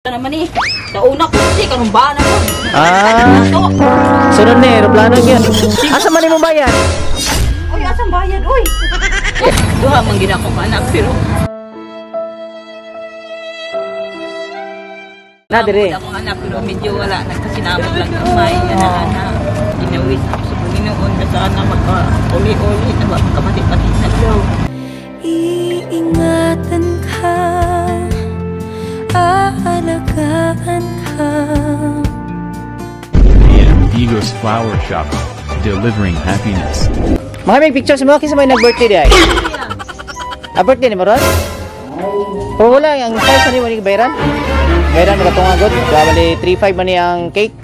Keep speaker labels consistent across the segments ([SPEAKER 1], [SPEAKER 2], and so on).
[SPEAKER 1] Naman eh. Sa una ko kasi karong ba na ko.
[SPEAKER 2] Ah. Sunod ni eroplano gyud. Asa man nimo bayad?
[SPEAKER 1] Oy, asang bayad oy? Duha man gid ako ka anak pero
[SPEAKER 2] Na dire.
[SPEAKER 1] Ako anak pero medyo wala nagkasinabot lang gamay ana ana. Ginawis ako sa Panginoon ka sana magka uli-uli na magkapati-pati na daw.
[SPEAKER 3] Iingatan ka, aalagaan ka.
[SPEAKER 4] AM Digos Flower Shop, delivering happiness.
[SPEAKER 2] Mga may picture sa mga kinsa may nag-birthday di ay. Ah, birthday ni mo ron? Pero wala ang price ni mo ni bayaran. Bayaran makatunga god. Bali 3.5 man ni ang cake.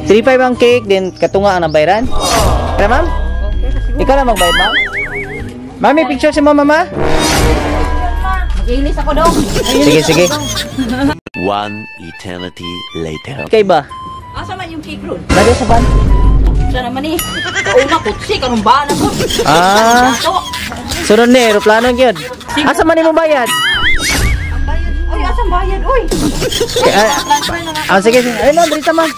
[SPEAKER 2] 3.5 ang cake then katunga ang nabayaran. Kaya ma'am? Ikaw na magbayad, ma'am? Ma'am, may picture sa mo, mama?
[SPEAKER 1] Mag-ilis ako daw.
[SPEAKER 2] Sige, sige.
[SPEAKER 5] One eternity later.
[SPEAKER 2] Kay ba?
[SPEAKER 1] Asa man yung cake ron?
[SPEAKER 2] Nari sa van?
[SPEAKER 1] Sa naman eh. Sa una ko kasi karong ba na ko.
[SPEAKER 2] Ah. Sunod ni eroplano gyud. Asa man nimo bayad?
[SPEAKER 1] Oy, asang bayad oy?
[SPEAKER 2] Ah, sige, sige. Ay, ma'am, dito ma'am.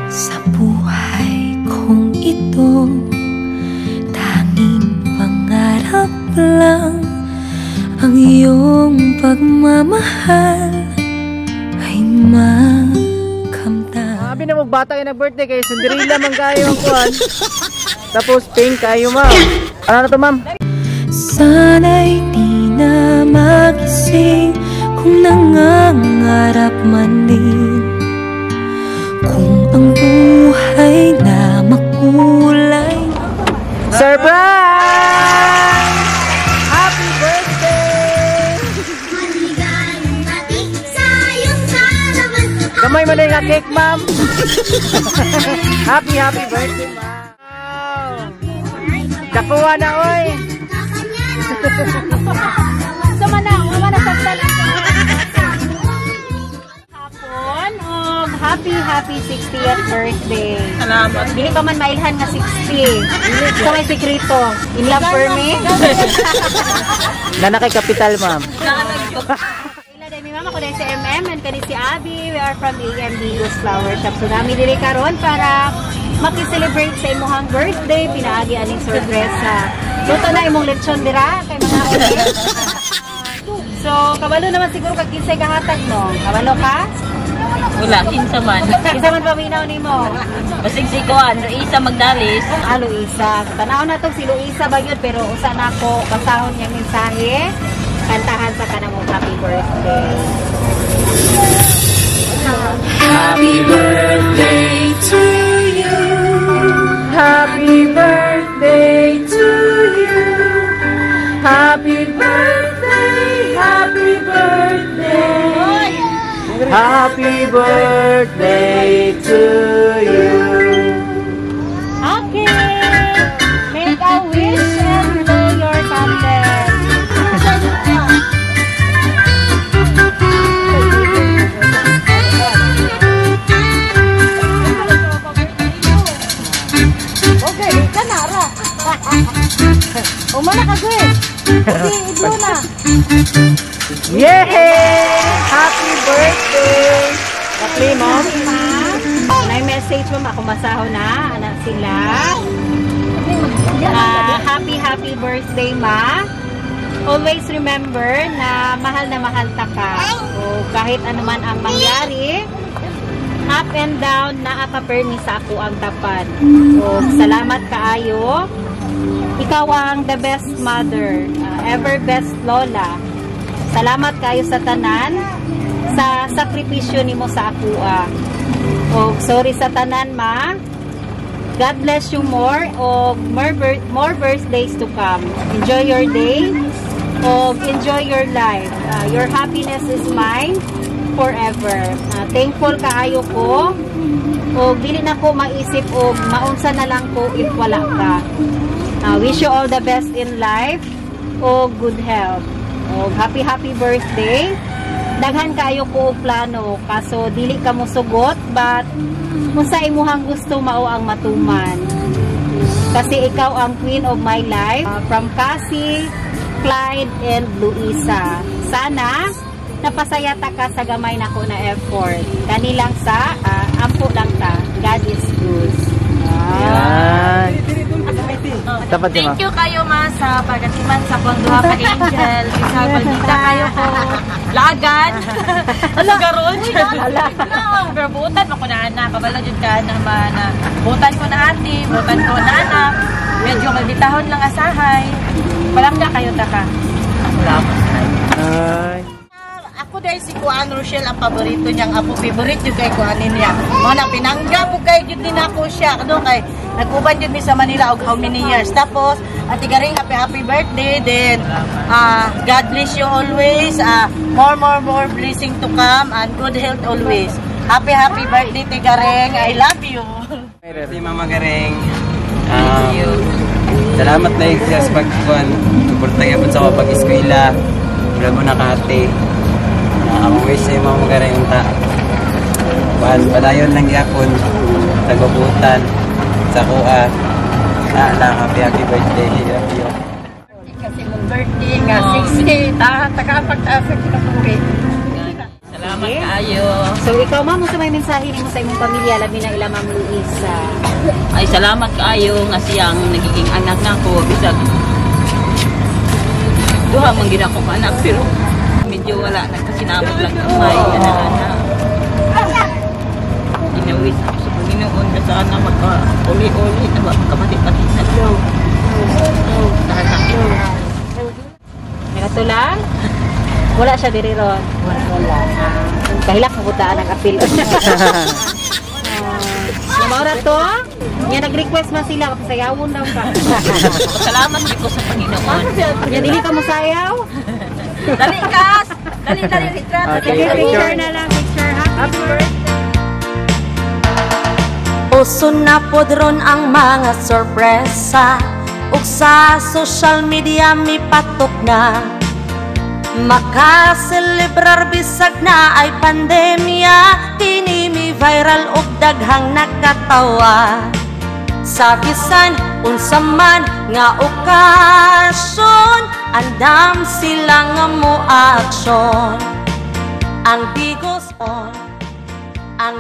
[SPEAKER 3] Sa buhay kong ito, tanging pangarap lang ang iyong pagmamahal ay makamtan.
[SPEAKER 2] Sabi na mo bata kay nag-birthday kay Cinderella man kayo ang kuan. Tapos pink kayo, ma'am. Ano na to, ma'am?
[SPEAKER 3] Sana'y di na magising kung nangangarap man din. Kung ang buhay na makulay.
[SPEAKER 2] Surprise! Happy birthday!
[SPEAKER 6] Maligayang bati sa iyong kaarawan.
[SPEAKER 2] Gamay man na yung cake, ma'am. Happy, happy birthday, ma'am. Kakuha na, oy.
[SPEAKER 7] So mana, mana sa hapon og happy happy 60th birthday.
[SPEAKER 1] Salamat.
[SPEAKER 7] Dili pa man mailhan nga 60. So may sekreto. In love for me.
[SPEAKER 2] Nana kay kapital, ma'am.
[SPEAKER 7] Ila day mi mama ko day si MM and kani si Abby. We are from AMD Goose Flower Shop. So nami diri karon para maki-celebrate sa imuhang birthday, pinaagi aning sorpresa. Luto na imong lechon dira kay mga uli. So kabalo naman siguro kag kinsay kahatag mo. Kabalo ka?
[SPEAKER 1] Wala, kinsa man.
[SPEAKER 7] Kinsa man paminaw nimo?
[SPEAKER 1] Basig si Kuan, Luisa Magdalis.
[SPEAKER 7] Ah, Luisa. Tanaw na to si Luisa ba yun, pero usa na ko basahon niyang mensahe. Kantahan sa kanang happy birthday.
[SPEAKER 3] Happy birthday to you.
[SPEAKER 2] Happy birthday to you. Happy birthday, happy birthday. Happy birthday to you.
[SPEAKER 7] Okay. Make a wish and blow your candle. Okay, ka na ra. Umana ka gwe. Okay, i-blow na.
[SPEAKER 2] Yay! Happy birthday! Lovely, ma'am.
[SPEAKER 7] May message mo, ako masaho na, anak sila. Ah, happy, happy birthday, ma. Always remember na mahal ta ka. So, kahit ano man ang mangyari, up and down, naa ka permi sa ako ang tapad. So, salamat kaayo. Ikaw ang the best mother, ever best lola. Salamat kayo sa tanan sa sakripisyo nimo sa akoa. Og sorry sa tanan, ma. God bless you more og more birthdays to come. Enjoy your day og enjoy your life. Your happiness is mine forever. Thankful kaayo ko og dili na ko maisip og maunsa na lang ko if wala ka. Wish you all the best in life og good health. Og happy happy birthday. Daghan kaayo ko og plano kaso dili ka mosugot, but kung sa imuhang gusto mao ang matuman. Kasi ikaw ang queen of my life. From Cassie, Clyde, and Luisa. Sana Napasaya ta ka sa gamay nako na effort. Kanilang sa ampo lang ta. God is good.
[SPEAKER 2] Yan. Dapat di ma.
[SPEAKER 1] Thank you kayo, ma, sa pagatiman sa akong duha ka angel. Bisag maldita kayo ko. Lagan. Ala garon. No, pero buutan mo ko na anak. Kabalo jud ka na ma na buutan ko na ate, buutan ko na anak. Medyo malditahon lang asahay. Palangga kayo ta ka. Salamat.
[SPEAKER 2] Ay.
[SPEAKER 8] Ako dahil si Kuan Rochelle ang paborito niyang apo, favorite yung kay Kuanin niya. Mga na pinangga po kay jud ni nako siya ano kay nag-uban jud mi sa Manila og how many years. Tapos Ate Garing, happy happy birthday then God bless you always. More more more blessing to come and good health always. Happy happy birthday, Ate Garing. I love you.
[SPEAKER 9] Si Mama Garing. Salamat na sa pagkuhan. Suporta gyapon sa ako pag-eskwela. Wala mo nakate. Akong wish sa Mama Garing ta. Kuan, padayon lang gyapon sa gubutan sa kuha. Na lang, happy happy birthday. Love you.
[SPEAKER 8] Kasi mong birthday nga 60 ta tagapagtaas sa kinabuhi.
[SPEAKER 1] Salamat kayo.
[SPEAKER 7] So ikaw, ma'am, unsa may mensahe nimo sa imong pamilya, labi na ila Ma'am Luisa?
[SPEAKER 1] Ay, salamat kaayo nga siyang nagiging anak nako bisag duha man gid ako ka anak pero medyo wala nagkasinamot lang gamay ana ana. Ginawis ako sa Panginoon na sana magka uli-uli na ba magkapati-pati na daw. Sana.
[SPEAKER 7] Nakatulang? Wala siya diri ron. Wala. Wala. Kahilak mo butaan ang apil. Nga mao ra to? Nya nag-request man sila kapasayawon daw ka.
[SPEAKER 1] Salamat jud ko sa Panginoon.
[SPEAKER 7] Nya dili ka mosayaw?
[SPEAKER 1] Dali kas! Dali dali retrato.
[SPEAKER 2] Okay,
[SPEAKER 7] Sige, picture na lang, picture. Happy birthday.
[SPEAKER 3] Uso na pod ron ang mga sorpresa ug sa social media mipatok na. Makaselebrar bisag na ay pandemya. Kini mi viral ug daghang nakatawa. Sa bisan unsa man nga okasyon, andam sila nga mo aksyon. Ang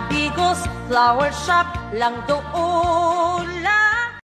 [SPEAKER 3] Digos Flower Shop lang doon.